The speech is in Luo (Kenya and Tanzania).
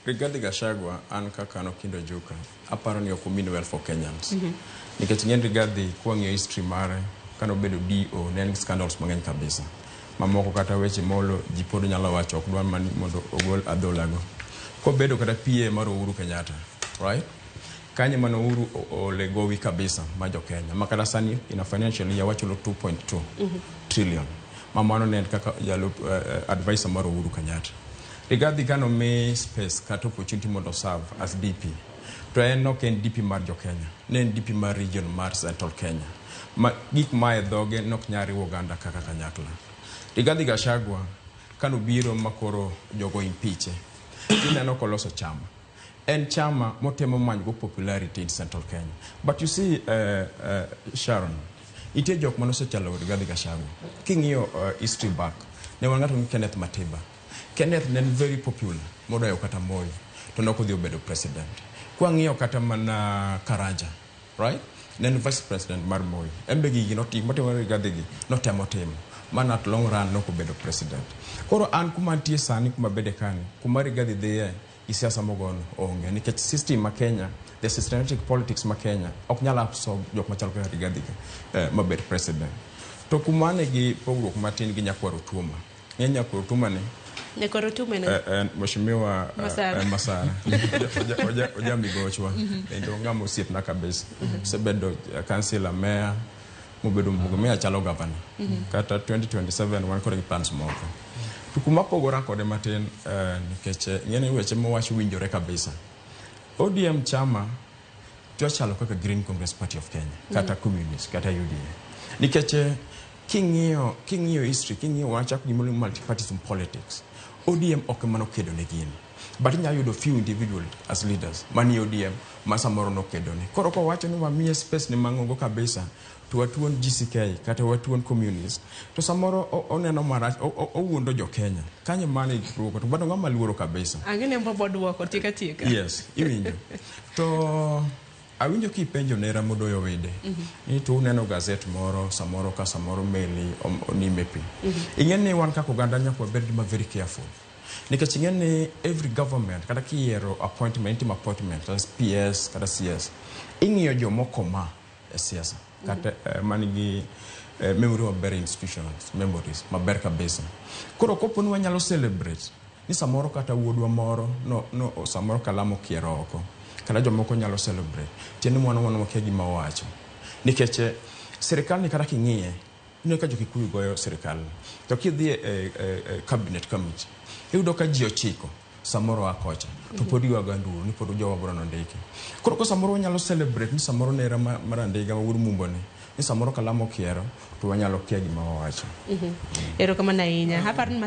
Rigathi Gachagua, an kaka an Okindo Ojuka, aparo ni ok mean well for Kenyans. Nikech ing'e ni Rigathi, kwang'iyo history mare, kanobedo DO, ne en gi scandals mang'eny kabisa. Mamoko kata weche molo ji pod nyalo wacho, ok dwar mani mondo ogol adholago. Kobedo kata PA mar Uhuru Kenyatta, right? Kanyo mane Uhuru ole gowi kabisa ma jo Kenya. Ma kata sani in a financial year wachulo 2.2 trillion. Ma mano ne en kaka jalup advisor mar Uhuru Kenyatta. Rigathi kanomi space kata opportunity mondo serve as DP. To en ok en DP mar jo Kenya. Ne en DP mar region mar Central Kenya. Ma gik ma e dhoge nok nyal riwo oganda kaka kanyakla. Rigathi Gachagua kanobiro makoro jogo impeach. Ineno koloso chama. En chama motemo manyo popularity in Central Kenya. But you see, Sharon, nitie jok manosechalo Rigathi Gachagua. King'iyo history back, ne wan ng'ato ni Kenneth Matiba. Kenneth ne en very popular moloyo kata Moi, to nok odhi obedo president. Kwang'iyo kata mana Karanja, right? Ne en vice president mar Moi. En be gigi gik motimo Rigathi gi notemo timo. Mana at long run nok obedo president. Koro an kuma antie sani kuma bede kani, kuma Rigathi dhiye gi siasa mogono onge nikech system ma Kenya, the systematic politics ma Kenya ok nyal absorb jok machalo kaka Rigathi gi mabed president. To kuma ne gi pogruok matin gi Nyakwar Otuoma. Ng'e Nyakwar Otuoma ni Nyakwar Otuoma en Mheshimiwa Masara. Masara. Oja migochwa kendo ng'ama osiepna kabisa. Osebedo councillor, mayor, mobedo mbunge, mayor chalo governor. Kata 2027 wan kode gi plans moko. To kuma pogora kode matin nikech ing'e ni weche mowacho winjore kabisa. ODM chama chalo kaka Green Congress Party of Kenya, kata Communist, kata UDA. Nikech king'iyo history, king'iyo wachak gimoro ni multipartyism politics, ODM ok ema nokedo ne gini. But inyalo yudo few individual as leaders manie ODM ma samoro nokedo ne. Koro kowacho ni wamiye space ne mang'ongo kabisa to watuon GCK kata watuon communist to samoro oneno marach owuondo jo Kenya. Kanyo mane duoko to bado ng'ama luoro kabisa. Ang'e ni bobo duoko tieka tieka. Yes, iwinjo. To awinjo kipenjo nera Modoyo Wede ni to uneno gazet moro samoro ka samoro meli onime pi. Ing'e ni wan kaka oganda nyaka wabed ma very careful. Nikech ing'e ni every government kata kiyiero appointment, itimo appointment kata PS kata CS, ing'iyo jomoko ma e siasa kata man gi memory maber, institutions memories maber kabisa. Koro kopo ni wanyalo celebrate ni samoro kata wuodwa moro no samoro kalam okiero oko kata jomoko nyalo celebrate tiende ni wan wakia gima owacho nikech sirikal ni kata king'iye ineno ka jo-Kikuyu goyo sirikal to kidhi e cabinet committee iyudo ka ji 9 samoro a kocha to pod ywago nduru ni pod jowa bro nondiki. Koro ko samoro wanyalo celebrate ni samoro nera mar Andiga ma wuod Mumbo ni samoro kalam okiero to wanyalo kia gima wawacho. Erokamano ahinya. Aparo ni